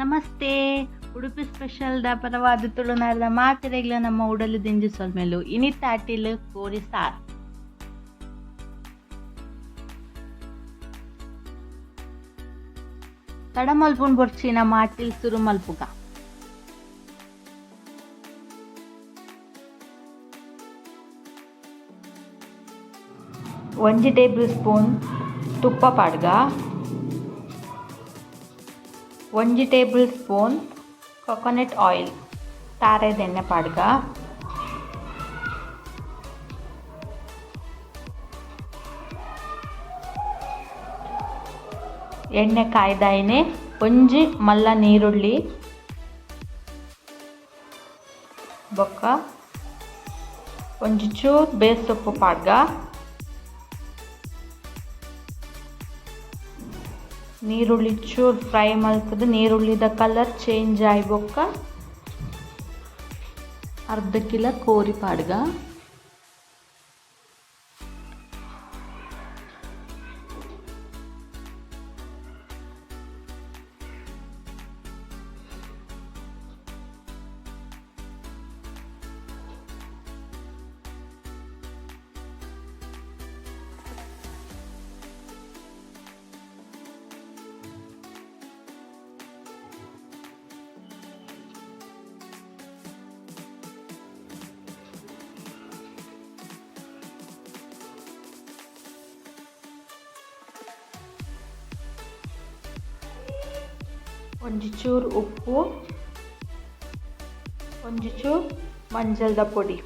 Namaste. Udupi special ದ ಪರವಾದ್ ತುಳುನಾಡ್ದ ಮಾತೆರೆಗ್ಲ ನಮ್ಮ ಉಡಲು ದಿಂಜಿ ಸೊಲ್ಮೆಲು. ಇನಿತ ಅಟಿಲ್ ಕೋರಿ ಸಾರ್. ತಡ ಮಲ್ಪುನ್ ಬೊರ್ಚಿ, ನಮ್ಮ ಅಟಿಲ್ ಸುರು ಮಲ್ಪುಗ. ಒಂಜಿ ಟೇಬಲ್ ಸ್ಪೂನ್ ತುಪ್ಪ ಪಾಡ್ಗ. ಒಂಜಿ ಟೇಬಲ್ ಸ್ಪೂನ್ ಕೊಕೊನಟ್ ಆಯಿಲ್, ತಾರೆದ ಎಣ್ಣೆ ಪಾಡ್ಗ. ಎಣ್ಣೆ ಕಾಯ್ದಾಯಿನೆ ಒಂಜಿ ಮಲ್ಲ ನೀರುಳ್ಳಿ ಬೊಕ್ಕ ಒಂಜಿ ಚೂರು ಬೇಸೊಪ್ಪು ಪಾಡ್ಗ. ನೀರುಳ್ಳಿ ಚೂರು ಫ್ರೈ ಮಲ್ತ್ದ್ ನೀರುಳ್ಳಿದ ಕಲರ್ ಚೇಂಜ್ ಆಯಿ ಬೊಕ್ಕ ಅರ್ಧ ಕಿಲ ಕೋರಿ ಪಾಡ್ಗ. ಒಂಜಿ ಚೂರು ಉಪ್ಪು, ಒಂಜಿ ಚೂರು ಮಂಜಲ್ದ ಪೊಡಿ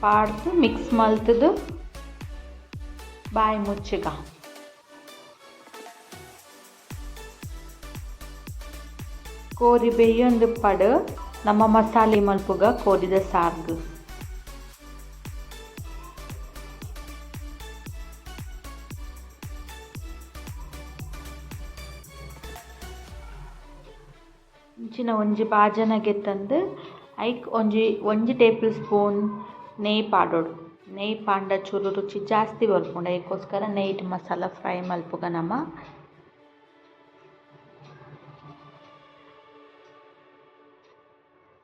ಪಾಡ್ದ್ ಮಿಕ್ಸ್ ಮಲ್ತ್ದ್ ಬಾಯಿ ಮುಚ್ಚುಗ. ಕೋರಿ ಬೆಯ್ಯೊಂದುಪ್ಪಡ್, ನಮ ಮಸಾಲೆ ಮಲ್ಪುಗ ಕೋರಿದ ಸಾರ್ಗ್. ಇಂಚಿನ ಒಂಜಿ ಬಾಜನ ಗೆತ್ತಂದ್ ಐಕ್ ಒಂಜಿ ಒಂಜಿ ಟೇಬಲ್ ಸ್ಪೂನ್ ನೆಯಿ ಪಾಡೊಡು. ನೆಯಿ ಪಾಂಡ ಚೂರು ರುಚಿ ಜಾಸ್ತಿ ಬರ್ಪುಂಡು, ಐಕೋಸ್ಕರ ನೆಯಿಟ್ ಮಸಾಲ ಫ್ರೈ ಮಲ್ಪುಗ ನಮ.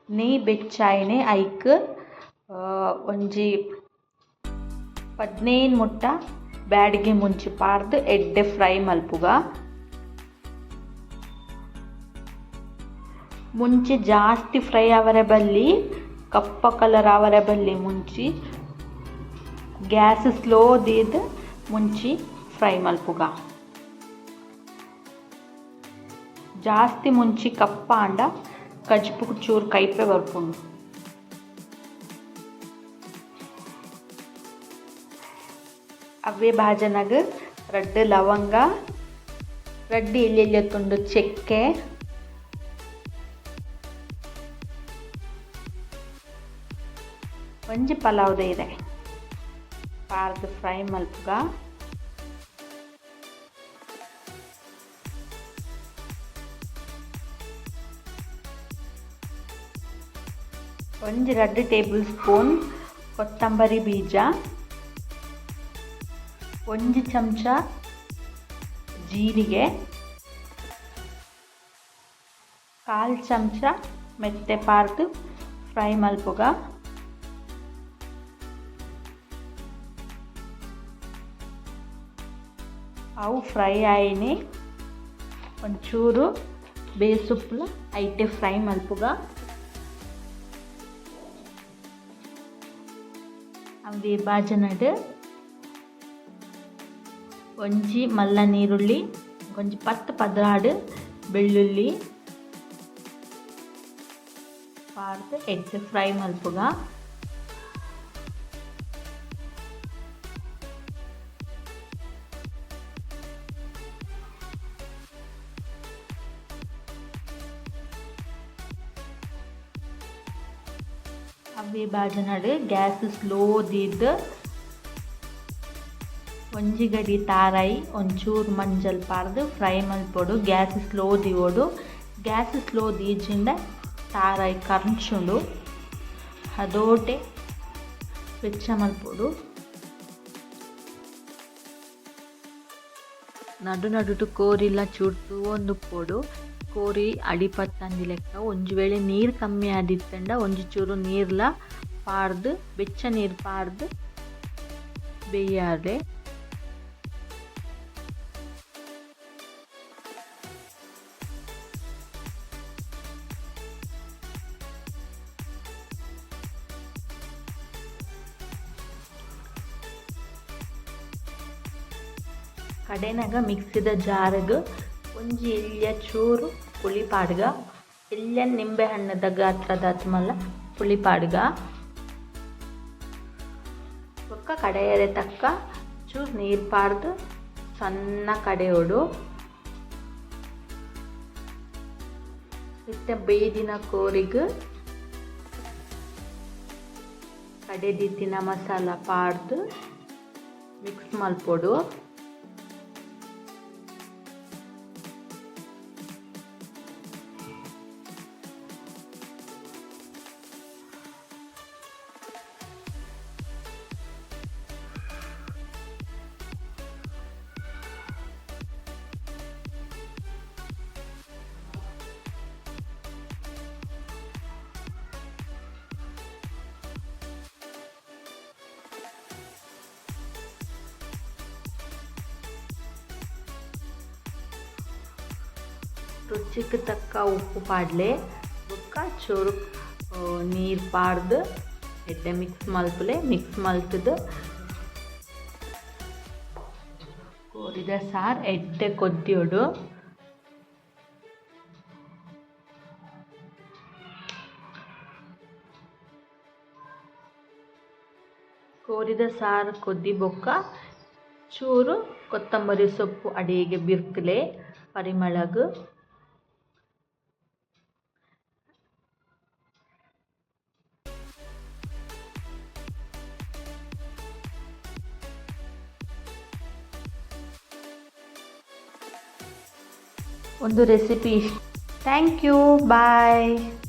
ನೆಯಿ ಬೆಚ್ಚ ಆಯಿನೆ ಐಕ್ ಒಂಜಿ 15 ಮುಟ್ಟ ಬ್ಯಾಡಿಗೆ ಮುಂಚಿ ಪಾಡ್ದ್ ಎಡ್ಡೆ ಫ್ರೈ ಮಲ್ಪುಗ. ಮುಂಚಿ ಜಾಸ್ತಿ ಫ್ರೈ ಆವರೆ ಬಲ್ಲಿ, ಕಪ್ಪ ಕಲರ್ ಆವರೆ ಬಲ್ಲಿ ಮುಂಚಿ. ಗ್ಯಾಸ್ ಸ್ಲೋ ದೀದ್ ಮುಂಚಿ ಫ್ರೈ ಮಲ್ಪುಗ. ಜಾಸ್ತಿ ಮುಂಚಿ ಕಪ್ಪಾಂಡ ಕಜಿಪುಗು ಚೂರು ಕೈಪೆ ಬರ್ಪುಂಡು. ಅವ್ವೇ ಬಾಜನಗ್ ರಡ್ಡ್ ಲವಂಗ, ರಡ್ಡ್ ಎಲ್ಯ ಎಲ್ಯ ತುಂಡು ಚಕ್ಕೆ, ಒಂಜಿ ಪಲಾವ್ದ ಇರೆ ಪಾರ್ದ್ ಫ್ರೈ ಮಲ್ಪುಗ. ಒಂಜಿ ರಡ್ಡ್ ಟೇಬಲ್ ಸ್ಪೂನ್ ಕೊತ್ತಂಬರಿ ಬೀಜ, ಒಂಜಿ ಚಮಚ ಜೀರಿಗೆ, ಕಾಲ್ ಚಮಚ ಮೆತ್ತೆ ಪಾರ್ದ್ ಫ್ರೈ ಮಲ್ಪುಗ. ಅವು ಫ್ರೈ ಆಯಿನಿ ಒಂಚೂರು ಬೇಸುಪ್ಪುಲ ಐಟೆ ಫ್ರೈ ಮಲ್ಪುಗ. ಅವ್ವೆ ಬಾಜನಡ್ ಒಂಜಿ ಮಲ್ಲ ನೀರುಳ್ಳಿ, ಒಂಜಿ ಪತ್ತ್ 12 ಬೆಳ್ಳುಳ್ಳಿ ಪಾಡ್ದ್ ಎಡ್ಡೆ ಫ್ರೈ ಮಲ್ಪುಗ. ಅವ್ವೆ ಬಾಜನಡ್ ಗ್ಯಾಸ್ ಸ್ಲೋ ದೀದ್ ಒಂಜಿ ಗಡಿ ತಾರಾಯಿ, ಒಂಚೂರು ಮಂಜಲ್ ಪಾಡ್ದ್ ಫ್ರೈ ಮಲ್ಪೊಡು. ಗ್ಯಾಸ್ ಸ್ಲೋ ದೀವೊಡು. ಗ್ಯಾಸ್ ಸ್ಲೋ ದೀಜಿಂಡ ತಾರಾಯಿ ಕರ್ಂಚುಂಡು. ಹದೋಟೆ ಬೆಚ್ಚ ಮಲ್ಪೊಡು. ನಡು ನಡುಟು ಕೋರಿಲ ಚೂರು ತೂವೊಂದುಪ್ಪೊಡು. ಕೋರಿ ಅಡಿ ಪತ್ತಂದಿ ಲೆಕ್ಕ ಒಂಜಿ ವೇಳೆ ನೀರು ಕಮ್ಮಿ ಆದಿತ್ತಂಡ ಒಂಜಿ ಚೂರು ನೀರ್ಲ ಪಾಡ್ದ್ ಬೆಚ್ಚ ನೀರು ಪಾಡ್ದ್ ಬೆಯ್ಯಾರೆ. ಕಡೆನಗ ಮಿಕ್ಸಿದ ಜಾರುಗ್ ಒಂಜಿ ಎಲ್ಯ ಚೂರು ಪುಳಿ ಪಾಡ್ಗ, ಎಲ್ಯ ನಿಂಬೆ ಹಣ್ಣುದ ಗಾತ್ರದ ಮಲ್ಲ ಪುಳಿ ಪಾಡ್ಗ. ಬೊಕ್ಕ ಕಡೆಯರೆ ತಕ್ಕ ಚೂರು ನೀರು ಪಾಡ್ದು ಸಣ್ಣ ಕಡೆಯೊಡು. ಇತ್ತೆ ಬೇಯ್ದಿನ ಕೋರಿಗ್ ಕಡೆದಿತ್ತಿನ ಮಸಾಲ ಪಾಡ್ದು ಮಿಕ್ಸ್ ಮಲ್ಪೊಡು. ರುಚಿಕ್ ತಕ್ಕ ಉಪ್ಪು ಪಾಡ್ಲೆ. ಬೊಕ್ಕ ಚೂರು ನೀರು ಪಾಡ್ದು ಎಡ್ಡೆ ಮಿಕ್ಸ್ ಮಲ್ಪುಲೆ. ಮಿಕ್ಸ್ ಮಲ್ತುದು ಕೋರಿದ ಸಾರು ಎಡ್ಡೆ ಕೊದ್ದಿಯೊಡು. ಕೋರಿದ ಸಾರು ಕೊದ್ದಿ ಬೊಕ್ಕ ಚೂರು ಕೊತ್ತಂಬರಿ ಸೊಪ್ಪು ಅಡಿಗೆ ಬಿರ್ಕ್ಲೆ ಪರಿಮಳಗ್. ಒಂದು ರೆಸಿಪಿ ಇಷ್ಟ. Thank you, bye.